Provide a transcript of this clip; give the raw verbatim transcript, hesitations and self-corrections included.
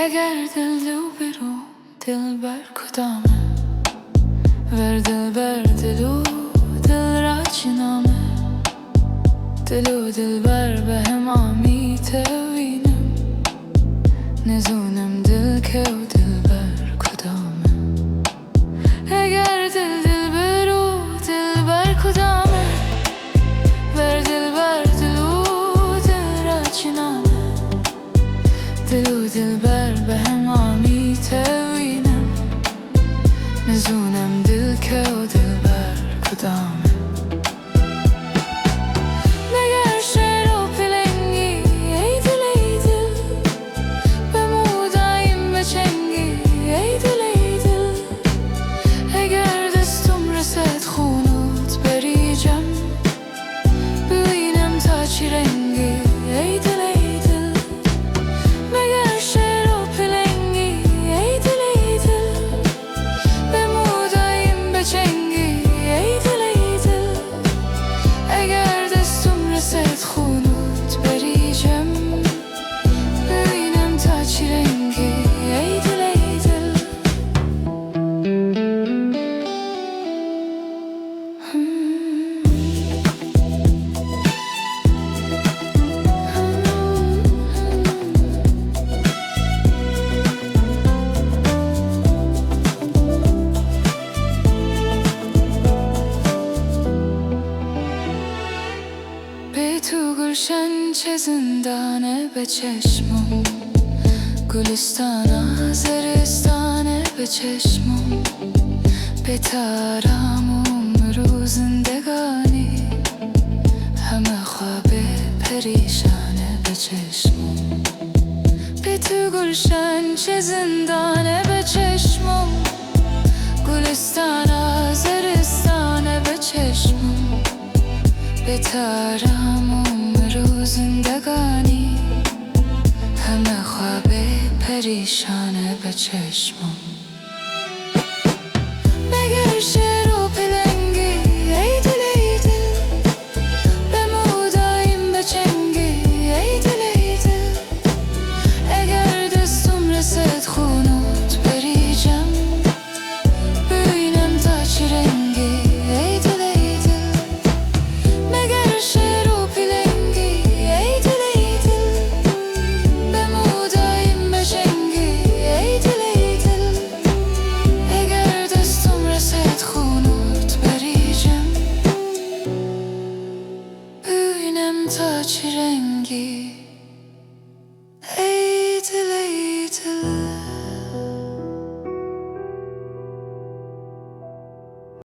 Eger dil, dilber û dilber kudam e? Ver dilber dil û dil ra çi nam e? Dil û dilber bi hema mî tevînim. Nizûnim dilke û dilber kudam e? Eger dil, dilber û dilber kudam e? Ver dilber dil û dil ra çi nam e? Dil û dilber bi hema mî tevînim. Nizûnim dilke û dilber kudam e? Meger şêr û pilengî, ey dil, ey dil. Bim û dayim be çengî, ey dil, ey dil. Eger destûm riset xûn û berî cem, bibînim ta çi rengî, ey dil, ey dil. Meger şêr û pilengî, ey dil, ey dil. Bim û dayim be çengî, ey dil, ey dil. Eger destûm riset xûn û berî cem, bibînim ta çi rengî, ey dil, ey dil. Bê tu gulşen çi zindan e be çeşmûm, gulistana zeristan e be çeşmûm. Bê te aram û mir û zindeganî, heme xwebê perîşan e be çeşmûm. Bê tu gulşen çi zindan e be çeşmûm, gulistana zeristan e be çeşmûm. Bê te aram û mir û zindeganî, heme xwebê perîşan e be çeşmûm.